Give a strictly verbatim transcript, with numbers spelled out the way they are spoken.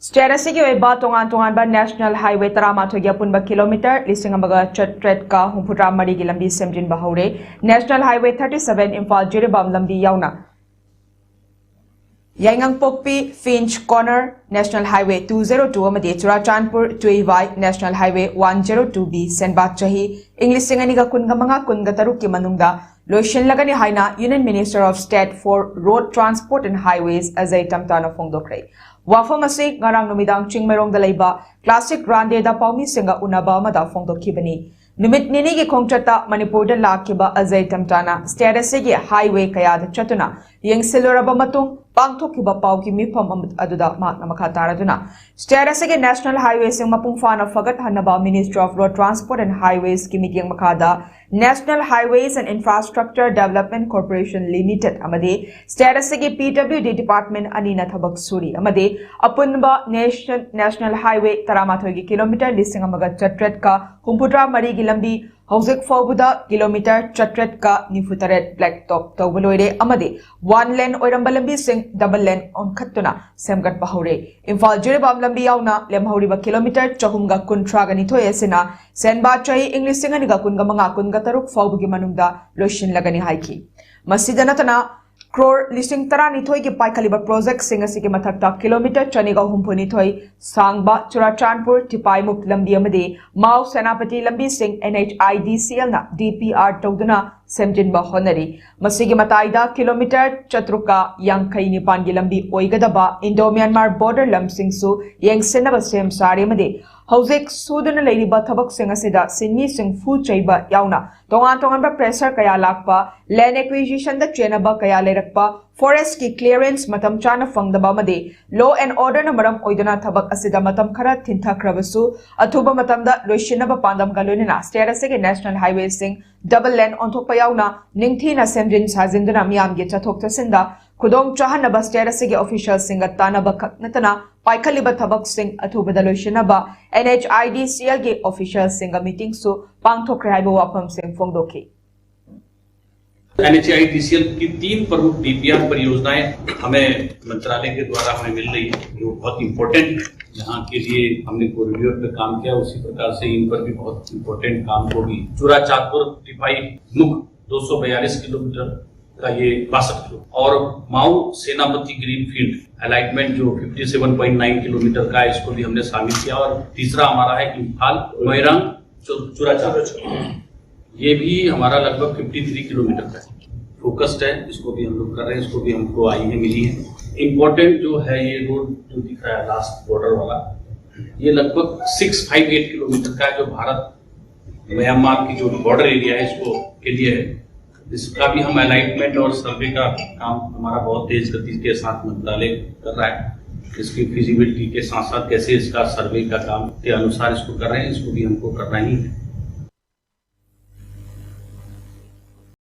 State ꯑꯁꯤꯒꯤ ꯑꯣꯏꯕ ꯇꯣꯉꯥꯟ ꯇꯣꯉꯥꯟꯕ ꯅꯦꯁꯅꯦꯜ ꯍꯥꯏꯋꯦ ꯇꯔꯥꯃꯥꯊꯣꯏꯒꯤ ꯑꯄꯨꯟꯕ ꯀꯤꯂꯣꯃꯤꯇꯔ ꯂꯤꯁꯤꯡ ꯑꯃꯒ ꯆꯥꯇ꯭ꯔꯦꯠꯀ ꯍꯨꯝꯐꯨꯇꯔꯥ ꯃꯔꯤꯒꯤ ꯂꯝꯕꯤ ꯁꯦꯝꯖꯤꯟꯕ ꯍꯧꯔꯦ꯫ National highway thirty seven Imphal Jiribam ꯂꯝꯕꯤ ꯌꯥꯎꯅ ꯌꯥꯏꯉꯪꯄꯣꯛꯄꯤ Finch Corner national highway two zero two ꯑꯃꯗꯤ Churachandpur Tuivai national highway one zero two B ꯁꯦꯟꯕꯥ ꯆꯍꯤ ꯏꯪ ꯂꯤꯁꯤꯡ ꯑꯅꯤꯒ ꯀꯨꯟꯒ ꯃꯉꯥ ꯀꯨꯟꯒ ꯇꯔꯨꯛꯀꯤ ꯃꯅꯨꯡꯗ ꯂꯣꯏꯁꯤꯜꯂꯒꯅꯤ ꯍꯥꯏꯅ Union Minister of State for Road Transport and Highways Ajay ꯇꯝꯇꯥꯅ ꯐꯣꯡꯗꯣꯛꯈ꯭ꯔꯦ꯫ ꯋꯥꯐꯝ ꯑꯁꯤ ꯉꯔꯥꯡ ꯅꯨꯃꯤꯗꯥꯡ ꯆꯤꯡꯃꯩꯔꯣꯡꯗ ꯂꯩꯕ ꯀ꯭ꯂꯥꯁꯤꯛ ꯔꯥꯟꯗꯦꯗ ꯄꯥꯎꯃꯤꯁꯤꯡꯒ ꯎꯅꯕ ꯑꯃꯗ ꯐꯣꯡꯗꯣꯛꯈꯤꯕꯅꯤ꯫ ꯅꯨꯃꯤꯠ ꯅꯤꯅꯤꯒꯤ ꯈꯣꯡꯆꯠꯇ ꯃꯅꯤꯄꯨꯔꯗ ꯂꯥꯛꯈꯤꯕ ꯑꯖꯌ ꯇꯝꯇꯥꯅ ꯁ꯭ꯇꯦꯠ ꯑꯁꯤꯒꯤ ꯍꯥꯏꯋꯦ ꯀꯌꯥꯗ ꯆꯠꯇꯨꯅ ꯌꯦꯡꯁꯤꯜꯂꯨꯔꯕ ꯃꯇꯨꯡ ꯄꯥꯡꯊꯣꯛꯈꯤꯕ ꯄꯥꯎꯒꯤ ꯃꯤꯐꯝ ꯑꯃ ꯑꯗꯨꯗ ꯃꯍꯥꯛꯅ ꯃꯈꯥ ꯇꯥꯔꯗꯨꯅ ꯁ꯭ꯇꯦꯠ ꯑꯁꯤꯒꯤ ꯅꯦꯁꯅꯦꯜ ꯍꯥꯏꯋꯦꯁꯤꯡ ꯃꯄꯨꯡ ꯐꯥꯅ ꯐꯒꯠꯍꯟꯅꯕ Ministry of Road Transport and Highwaysꯀꯤ ꯃꯤꯠꯌꯦꯡ ꯃꯈꯥꯗ National Highways and Infrastructure Development Corporation Limited ꯑꯃꯗꯤ ꯁ꯭ꯇꯦꯠ ꯑꯁꯤꯒꯤ P W D department ꯑꯅꯤꯅ ꯊꯕꯛ ꯁꯨꯔꯤ ꯑꯃꯗꯤ ꯑꯄꯨꯟꯕ ꯅꯦꯁꯟ ꯅꯦꯁꯅꯦꯜ ꯍꯥꯏꯋꯦ ꯇꯔꯥꯃꯥꯊꯣꯏꯒꯤ ꯀꯤꯂꯣꯃꯤꯇꯔ ꯂꯤꯁꯤꯡ ꯑꯃꯒ ꯆꯥꯇ꯭ꯔꯦꯠꯀ ꯍꯨꯝꯐꯨꯇꯔꯥ ꯃꯔꯤꯒꯤ ꯂꯝꯕꯤ ꯍꯧꯖꯤꯛ ꯐꯥꯎꯕꯗ ꯀꯤꯂꯣꯃꯤꯇꯔ ꯆꯥꯇ꯭ꯔꯦꯠꯀ ꯅꯤꯐꯨꯇꯔꯦꯠ ꯕ꯭ꯂꯦꯛ ꯇꯣꯞ ꯇꯧꯕ ꯂꯣꯏꯔꯦ ꯑꯃꯗꯤ ꯋꯥꯟ ꯂꯦꯟ ꯑꯣꯏꯔꯝꯕ ꯂꯝꯕꯤꯁꯤꯡ ꯗꯕꯜ ꯂꯦꯟ ꯑꯣꯟꯈꯠꯇꯨꯅ ꯁꯦꯝꯒꯠꯄ ꯍꯧꯔꯦ꯫ ꯏꯝꯐꯥꯜ ꯖꯤꯔꯤꯕꯥꯝ ꯂꯝꯕꯤ ꯌꯥꯎꯅ ꯂꯦꯝꯍꯧꯔꯤꯕ ꯀꯤꯂꯣꯃꯤꯇꯔ ꯆꯍꯨꯝꯒ ꯀꯨꯟꯊ꯭ꯔꯥꯒ ꯅꯤꯊꯣꯏ ꯑꯁꯤꯅ ꯁꯦꯟꯕꯥ ꯆꯍꯤ ꯏꯪ ꯂꯤꯁꯤꯡ ꯑꯅꯤꯒ ꯀꯨꯟꯒ ꯃꯉꯥ ꯀꯨꯟꯒ ꯇꯔꯨꯛ ꯐꯥꯎꯕꯒꯤ ꯃꯅꯨꯡꯗ ꯂꯣꯏꯁꯤꯟꯂꯒꯅꯤ ꯍꯥꯏꯈꯤ꯫ ꯃꯁꯤꯗ ꯅꯠꯇꯅ ꯀ꯭ꯔꯣꯔ ꯂꯤꯁꯤꯡ ꯇꯔꯥꯅꯤꯊꯣꯏꯒꯤ ꯄꯥꯏꯈꯠꯂꯤꯕ ꯄ꯭ꯔꯣꯖꯦꯛꯁꯤꯡ ꯑꯁꯤꯒꯤ ꯃꯊꯛꯇ ꯀꯤꯂꯣꯃꯤꯇꯔ ꯆꯅꯤꯒ ꯍꯨꯝꯐꯨꯅꯤꯊꯣꯏ ꯁꯥꯡꯕ ꯆꯨꯔꯥꯆꯥꯟꯄꯨꯔ ꯇꯤꯄꯥꯏꯃꯨꯛ ꯂꯝꯕꯤ ꯑꯃꯗꯤ ꯃꯥꯎ ꯁꯦꯅꯥꯄꯇꯤ ꯂꯝꯕꯤꯁꯤꯡ NHIDCLꯅ DPR ꯇꯧꯗꯨꯅ ꯁꯦꯝꯖꯤꯟꯕ ꯍꯣꯠꯅꯔꯤ꯫ ꯃꯁꯤꯒꯤ ꯃꯇꯥꯏꯗ ꯀꯤꯂꯣꯃꯤꯇꯔ ꯆꯥꯇ꯭ꯔꯨꯛꯀ ꯌꯥꯡꯈꯩ ꯅꯤꯄꯥꯟꯒꯤ ꯂꯝꯕꯤ ꯑꯣꯏꯒꯗꯕ ꯏꯟꯗꯣ ꯃ꯭ꯌꯥꯟꯃꯥꯔ ꯕꯣꯔꯗꯔ ꯂꯝꯁꯤꯡꯁꯨ ꯌꯦꯡꯁꯤꯟꯅꯕ ꯁꯦꯝ ꯁꯥꯔꯤ ꯑꯃꯗꯤ ꯍꯧꯖꯤꯛ ꯁꯨꯗꯨꯅ ꯂꯩꯔꯤꯕ ꯊꯕꯛꯁꯤꯡ ꯑꯁꯤꯗ ꯁꯤꯟꯃꯤꯁꯤꯡ ꯐꯨ ꯆꯩꯕ ꯌꯥꯎꯅ ꯇꯣꯉꯥꯟ ꯇꯣꯉꯥꯟꯕ ꯄ꯭ꯔꯦꯁꯔ ꯀꯌꯥ ꯂꯥꯛꯄ, ꯂꯦꯟ ꯑꯦꯛꯋꯤꯖꯤꯁꯟꯗ ꯆꯦꯟꯅꯕ ꯀꯌꯥ ꯂꯩꯔꯛꯄ, ꯐꯣꯔꯦꯁ꯭ꯠꯀꯤ ꯀ꯭ꯂꯤꯌꯔꯦꯟꯁ ꯃꯇꯝ ꯆꯥꯅ ꯐꯪꯗꯕ ꯑꯃꯗꯤ ꯂꯣ ꯑꯦꯟ ꯑꯣꯔꯗꯔꯅ ꯃꯔꯝ ꯑꯣꯏꯗꯨꯅ ꯊꯕꯛ ꯑꯁꯤꯗ ꯃꯇꯝ ꯈꯔ ꯊꯤꯟꯊꯈ꯭ꯔꯕꯁꯨ ꯑꯊꯨꯕ ꯃꯇꯝꯗ ꯂꯣꯏꯁꯤꯟꯅꯕ ꯄꯥꯟꯗꯝꯒ ꯂꯣꯏꯅꯅ ꯁ꯭ꯇꯦꯠ ꯑꯁꯤꯒꯤ ꯅꯦꯁꯅꯦꯜ ꯍꯥꯏꯋꯦꯁꯤꯡ ꯗꯕꯜ ꯂꯦꯟ ꯑꯣꯟꯊꯣꯛꯄ ꯌꯥꯎꯅ ꯅꯤꯡꯊꯤꯅ ꯁꯦꯝꯖꯤꯟ ꯁꯥꯖꯤꯟꯗꯨꯅ ꯃꯤꯌꯥꯝꯒꯤ ꯆꯠꯊꯣꯛ ꯆꯠꯁꯤꯟꯗ ꯈꯨꯗꯣꯡ ꯆꯥꯍꯟꯅꯕ ꯁ꯭ꯇꯦꯠ ꯑꯁꯤꯒꯤ ꯑꯣꯐꯤꯁꯤꯌꯦꯜꯁꯤꯡꯒ ꯇꯥꯟꯅꯕ ꯈꯛ ꯅꯠꯇꯅ ꯄꯥꯏꯈꯠꯂꯤꯕ ꯊꯕꯛꯁꯤꯡ ꯑꯊꯨꯕꯗ ꯂꯣꯏꯁꯤꯟꯅꯕ NHIDCLꯒꯤ ꯑꯣꯐꯤꯁꯤꯌꯦꯜꯁꯤꯡꯒ ꯃꯤꯇꯤꯡꯁꯨ ꯄꯥꯡꯊꯣꯛꯈ꯭ꯔꯦ ꯍꯥꯏꯕ ꯋꯥꯐꯝꯁꯤꯡ ꯐꯣꯡꯗꯣꯛꯈꯤ꯫ एनएचआईडीसीएल की तीन प्रमुख डीपीआर परियोजनाएं हमें मंत्रालय के द्वारा हमें मिल रही है, जो बहुत इंपॉर्टेंट, यहाँ के लिए हमने कोरिडोर पे काम किया, उसी प्रकार से इन पर भी बहुत इंपॉर्टेंट काम होगी। चूरा चांदपुर टिपाई मुख दो सौ बयालीस किलोमीटर का ये बासठ किलो, और माऊ सेनापति ग्रीनफील्ड अलाइनमेंट जो fifty seven point nine kilometre का है, इसको भी हमने शामिल किया। और तीसरा हमारा है इम्फाल मोइरांग चु- चूरा चांदपुर, ये भी हमारा लगभग फिफ्टी थ्री किलोमीटर का है, फोकस्ड है, इसको भी हम लोग कर रहे हैं, इसको भी हमको आई है, मिली है। इंपॉर्टेंट जो है ये रोड जो दिख रहा है लास्ट बॉर्डर वाला, ये लगभग सिक्स फाइव एट किलोमीटर का है, जो भारत म्यांमार की जो बॉर्डर एरिया है इसको के लिए है। इसका भी हम अलाइनमेंट और सर्वे का काम हमारा बहुत तेज गति के साथ मंत्रालय कर रहा है। इसकी फिजिबिलिटी के साथ साथ कैसे इसका सर्वे का काम के अनुसार इसको कर रहे हैं, इसको भी हमको करना ही है।